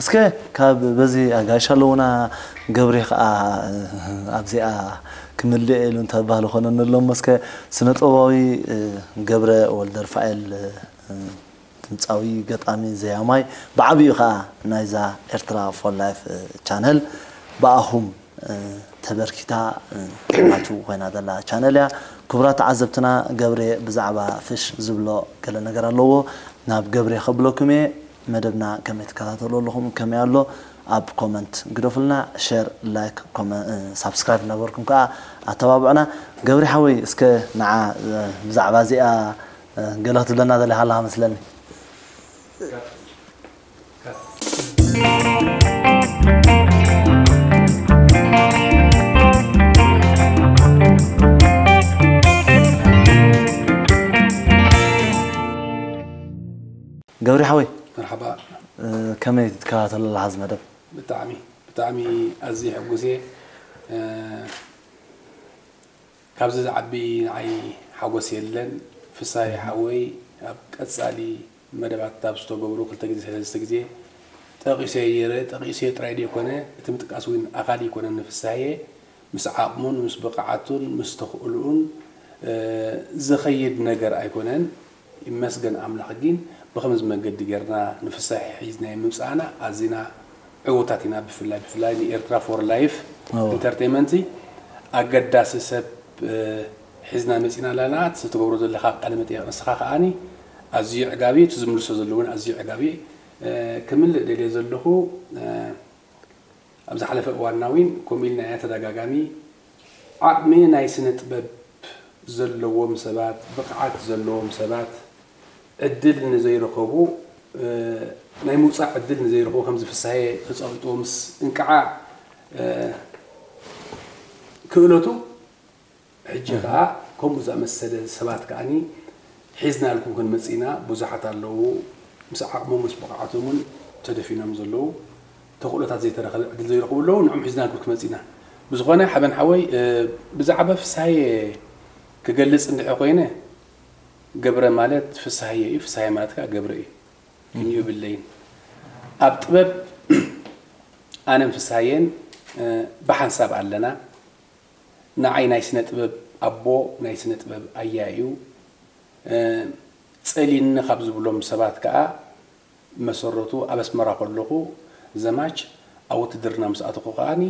እስከ ካብ በዚ ኣጋይሽ ኣለውና ገብሬ ከዓ ኣብዚኣ ክምልእ ኢሉ እንተባህለ ኮነ ንሎም እስከ ስነጥበባዊ ገብረ ወልደርፋኤል ድምፃዊ፣ ገጣሚ፣ ዘያማይ፣ ብዓብዩ ከዓ ናይዛ ኤርትራ ፎር ላይፍ ቻነል ብኣኹም ተበርኪታ ናቱ ኮይና ዘላ ቻነል እያ። ክቡራት ተዓዘብትና፣ ገብሬ ብዛዕባ ፍሽ ዝብሎ ገለ ነገር ኣለዎ። ናብ ገብሬ ከብለኩም እየ። መደብና ከመይ ትከታተሉ ኣለኹም፣ ከመይ ኣሎ ኣብ ኮመንት ግደፉልና። ሸር፣ ላይክ፣ ሳብስክራይብ እናበርኩም ከዓ ኣተባብዑና። ገብሪ ሓወይ፣ እስከ ንዓ ብዛዕባ እዚኣ ገለ ክትብለና ደሊኻ ኣለኻ መስለኒ። ገብሪ ሓወይ፣ መርሓባ። ከመይ ትከታተሎ ኣለኻ እዚ መደብ? ብጣዕሚ፣ ብጣዕሚ ኣዝየ ሕጉስ እየ። ካብዚ ዝዓቢ ንዓይ ሓጎስ የለን። ፍሳየ ሓወይ ኣብ ቀጻሊ መደባት ኣብ ዝተገብሩ ክልተ ግዜ ሰለስተ ግዜ ጠቒሰ ነይረ። ጠቒሰ ጥራይ ዘይኮነ፣ እቲ ምጥቃስ እውን ኣካል ኣይኮነን ንፍሳየ። ምስ ዓቕሙን ምስ ብቕዓቱን ምስ ተኽእልኡን ዝኸይድ ነገር ኣይኮነን። ይመስገን ኣምላኽ ግን ብኸምዚ መገዲ ጌርና ንፍሳሐ ሒዝናዮ ምምጻእና ኣዚና ዕዉታት ኢና። ብፍላይ ብፍላይ ንኤርትራ ፎር ላይፍ ኢንተርቴይመንት ኣገዳሲ ሰብ ሒዝና መጺና ኣለና። እቲ ትገብሮ ዘለኻ ቃለ መጠየቕ ንስኻ ከኣኒ ኣዝዩ ዕጋቢ፣ እቲ ዝምልሶ ዘሎ እውን ኣዝዩ ዕጋቢ። ክምልእ ደልየ ዘለኹ ኣብ ዝሓለፈ እዋንና እውን ከምኡ ኢልና ኢና ተደጋጋሚ ዓቕሚ ናይ ስነ ጥበብ ዘለዎም ሰባት፣ ብቕዓት ዘለዎም ሰባት ዕድል ንዘይረኸቡ፣ ናይ ምውፃእ ዕድል ንዘይረኸቡ ከምዚ ፍሳሄ ተፀቂጥዎ ምስ እንቅዓ ክእለቱ ሕጂ ከዓ ከምኡ ዝኣመሰለ ሰባት ከዓኒ ሒዝናልኩም ክንመጽእ ኢና። ብዙሓት ኣለዉ ምስ ዓቕሞም ምስ ብቕዓቶም እውን ተደፊኖም ዘለዉ ተኽእሎታት ዘይተረኸበ ዕድል ዘይረኽቡ ኣለዉ። ንዕም ሒዝናልኩም ክመጽእ ኢና። ብዝኾነ ሓበን ሓወይ ብዛዕባ ፍስሃየ ክገልጽ እንድሕር ኮይነ ገብረ ማለት ፍስሃየ እዩ፣ ፍስሃየ ማለት ከዓ ገብረ እዩ። ክንዩ የብለይን። ኣብ ጥበብ ኣነን ፍስሃየን ብሓንሳብ ኣለና። ንዓይ ናይ ስነ ጥበብ ኣቦ ናይ ስነ ጥበብ ኣያ እዩ። ጸሊኒ ካብ ዝብሎም ሰባት ከኣ መሰረቱ ኣብ ኣስመራ ከለኹ ዘማች ኣብ ውትድርና ምስ ኣተኹ ከኣኒ